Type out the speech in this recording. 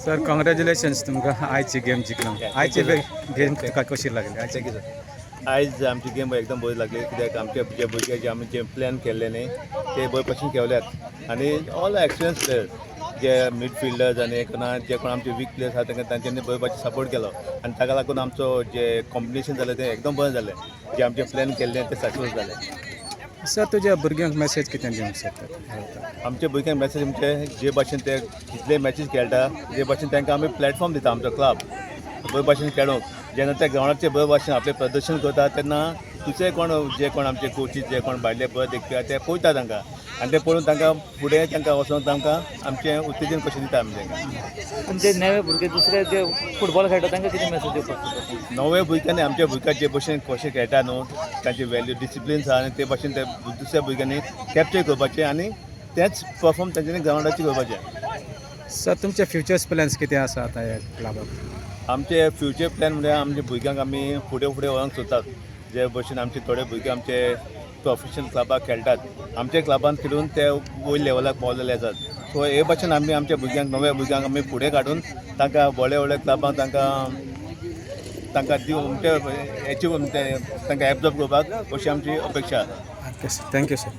Sir, congratulations तुमकां, आयची game जिखला. आयची गेम तुका कशी लागली आयची? Thank you sir. आयज आमची गेम एकदम बरी लागली, कित्याक आमचे जे भुरगे जे आमी जे प्लॅन केल्ले न्ही, ते बरे भशेन खेळल्यात आनी ऑल एक्सपिरियन्स प्लेयर्स जे मिडफिल्डर्स आनी कोणा जे कोण आमचे वीक प्लेयर्स आहा, तांकां तांच्यांनी बरे भशेन सपोर्ट केलो आनी ताका लागून आमचो जे कॉम्बिनेशन जालें तें एकदम बरें जालें. जे आमचें प्लॅन केल्लें तें सक्सेस जालें. सर, तुज्या भुरग्यांक मॅसेज कितें दिवंक शकता? आमच्या भुरग्यांक मॅसेज म्हणजे जे भाशेन ते जितले मॅचीस खेळटा, जे भाशेन तांकां आमी प्लॅटफॉर्म दिता आमचो क्लब, बरे भाशेन खेळूंक, जेन्ना ते ग्रावंडाचेर बरे भाशेन आपलें प्रदर्शन करता तेन्ना दुसरे कोण जे कोण आमचे कोचीस जे कोण भायले बरे देखपी आहा ते पळयता तांकां आनी ते पळोवन तांकां फुडें तांकां वचोन तांकां आमचें उत्तेजन कशें दिता आमी तांकां. आनी जे नवे भुरगे दुसरे जे फुटबॉल खेळटा तांकां कितें मेसेज दिवपाक सोदता? नवे भुरग्यांनी आमच्या भुरग्यां जे भशेन कशें खेळटा न्हू, तांची वेल्यू डिसिप्लीन आहा आनी ते भशेन ते दुसऱ्या भुरग्यांनी कॅप्चर करपाचें आनी तेंच परफॉर्म तांच्यांनी ग्रावंडाचेर करपाचें. सर, तुमचे फ्युचर्स प्लॅन्स कितें आसा आतां ह्या क्लबाक? आमचे फ्युचर प्लॅन म्हळ्यार आमच्या भुरग्यांक आमी फुडें फुडें व्हरोंक सोदतात. जे भशेन आमचे थोडे भुरगे आमचे प्रोफेशनल क्लबाक खेळटात, आमच्या क्लबान खेळून ते वयर लेवलाक पावलेले आसात. सो हे भशेन आमी आमच्या भुरग्यांक, नव्या भुरग्यांक आमी फुडें काडून तांकां व्हडले व्हडले क्लबांक तांकां तांकां दिवन ते एचीव तांकां एब्जॉर्ब करपाक अशी आमची अपेक्षा आसा. Okay sir, thank you sir.